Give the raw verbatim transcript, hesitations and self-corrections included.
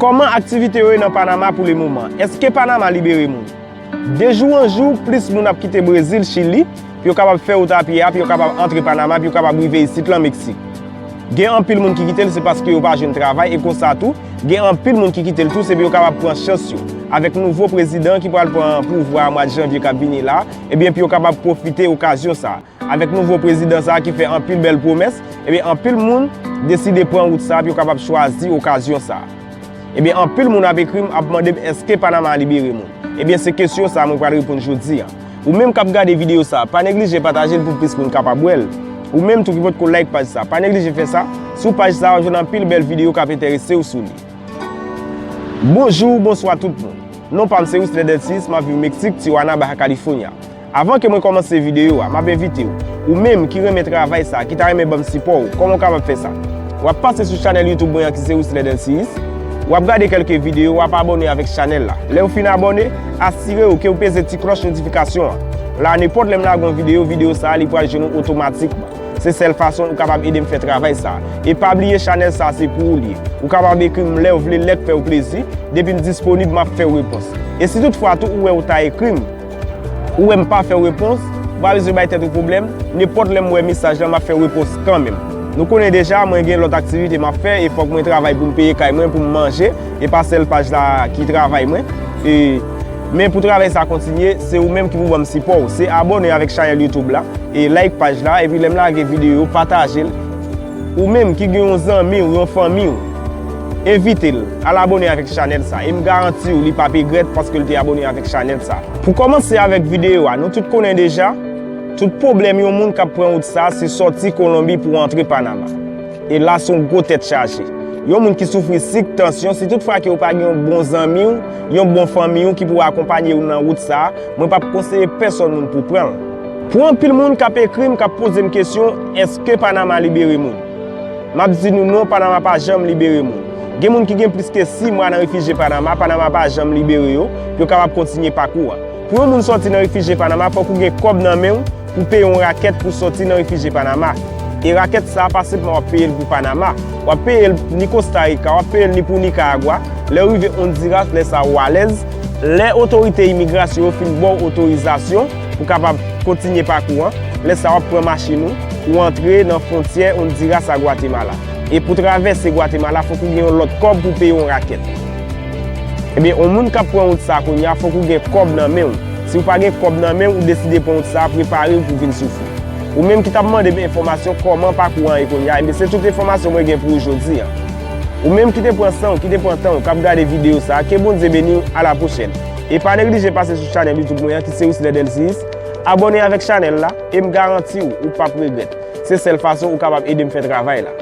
Kòman aktivite yo ye nan Panama pou le moman? Èske Panama libere moun? De jou an jou, plis moun ap kite Brezil, Chili, pou yo kapab fè wout a pye a, pou yo kapab antre Panama, pou yo kapab rive isit lan Meksik. Gen anpil moun ki kite l, se paske yo pa jwenn travay, e konsa tou, gen anpil moun ki kite l tou, se pou yo kapab pran chans yo. Avèk nouvo prezidan ki pral pran pouvwa a mwa janvye k ap vini la, ebyen, pou yo kapab pwofite okazyon sa a. Avèk nouvo prezidan sa a ki fè anpil bèl pwomès, ebyen, anpil moun deside pran wout sa a pou yo kapab chwazi okazyon sa a. Ebyen, anpil moun ap ekri m, ap mande m èske Panama libere moun. Ebyen, se kesyon sa a mwen pral reponn jodi a. Ou menm k ap gade videyo sa a, pa neglije pataje l pou plis moun kapab wè l. Ou menm tou ki potko like paj sa a, pa neglije fè sa. Sou paj sa a, w ap jwenn anpil bèl videyo k ap enterese w sou li. Bonjou, bonswa tout moun. Non pa m se Wisler Delcius, m ap viv Meksik, Tijuana, Baja California. Avan ke mwen kòmanse videyo a, m ap envite w, ou menm ki renmen travay sa, ki ta renmen ban m sipò w, kòman w kapab fè sa? W ap pase sou chanèl YouTube mwen an ki se Wisler Delcius, w ap gade kèlke videyo, w ap abòne avèk chanèl la. Lè w fin abòne, asire w ke w peze ti klòch notifikasyon an. La, nenpòt lè m lage yon videyo, videyo sa a, li pral jwenn ou otomatikman. Se sèl fason ou kapab ede m fè travay sa a. E pa bliye chanèl sa a se pou ou li ye. Ou kapab ekri m lè w vle, lè k fè w plezi. Depi m disponib, m ap fè w repons. E si toutfwa tou ou wè ou ta ekri m, ou wè m pa fè w repons, ou pa bezwen bay tèt ou pwoblèm. Nenpòt lè m wè mesaj la, m ap fè w repons kanmenm. Nou konnen deja, mwen gen lòt aktivite m ap fè e fòk mwen travay pou m peye kay mwen, pou m manje. E pa sèl paj la ki travay mwen. E, men pou travay sa kontinye, se ou menm ki pou ban m sipò w. Se abòne avèk chanèl YouTube la. E like paj la, epi lè m lage videyo, pataje l. Ou menm ki gen yon zanmi w, yon fanmi w, envite l al abòne avèk chanèl sa. E m garanti w, li p ap egrèt paske l te abòne avèk chanèl sa. Pou kòmanse avèk videyo a, nou tout konnen deja, tout pwoblèm yon moun k ap pran wout sa, se sòti Kolonbi pou antre Panama. E la, se yon gwo tèt chaje. Yon moun ki soufri sik, tansyon, si toutfwa ke w pa gen yon bon zanmi w, yon bon fanmi w ki pou akonpanye w nan wout sa, mwen p ap konseye pèsonn moun pou pran l. Pou anpil moun k ap ekri m, k ap poze m kesyon, èske Panama libere moun? M ap di nou non, Panama pa janm libere moun. Gen moun ki gen plis ke sis mwa nan refijye Panama, Panama pa janm libere yo, pou yo kapab kontinye pakou a. Pou yon moun sòti nan refijye Panama, fòk ou gen kòb nan men w pou peye yon rakèt pou sòti nan refijye Panama. E rakèt sa a pa senpman w ap peye l pou Panama. W ap peye l ni Costa Rica, w ap peye l ni pou Nicaragua. Lè w rive Honduras, lè sa a ou alèz. Lè otorite imigrasyon yo fin ba w otorizasyon pou kapab kontinye pakou an, lè sa a w ap pran machin ou, ou antre nan fwontyè Honduras a Guatemala. E pou travèse Guatemala, fòk ou gen yon lòt kòb pou peye yon rakèt. Ebyen, yon moun k ap pran wout sa a kounye a, fòk ou gen kòb nan men w. Si w pa gen kòb nan men w, ou deside pran wout sa a, prepare w pou vin soufri. Ou menm ki t ap mande m enfòmasyon kòman pakou an ye kounye a, ebyen, se tout enfòmasyon mwen gen pou ou jodi a. Ou menm ki te pran san w, ki te pran tan w, k ap gade videyo sa a, ke Bondye beni w, a la pwochèn. E pa neglije pase sou chanèl YouTube mwen an ki se Wisler Delcius, abòne avèk chanèl la, e m garanti w, ou p ap regrèt. Se sèl fason ou kapab ede m fè travay la.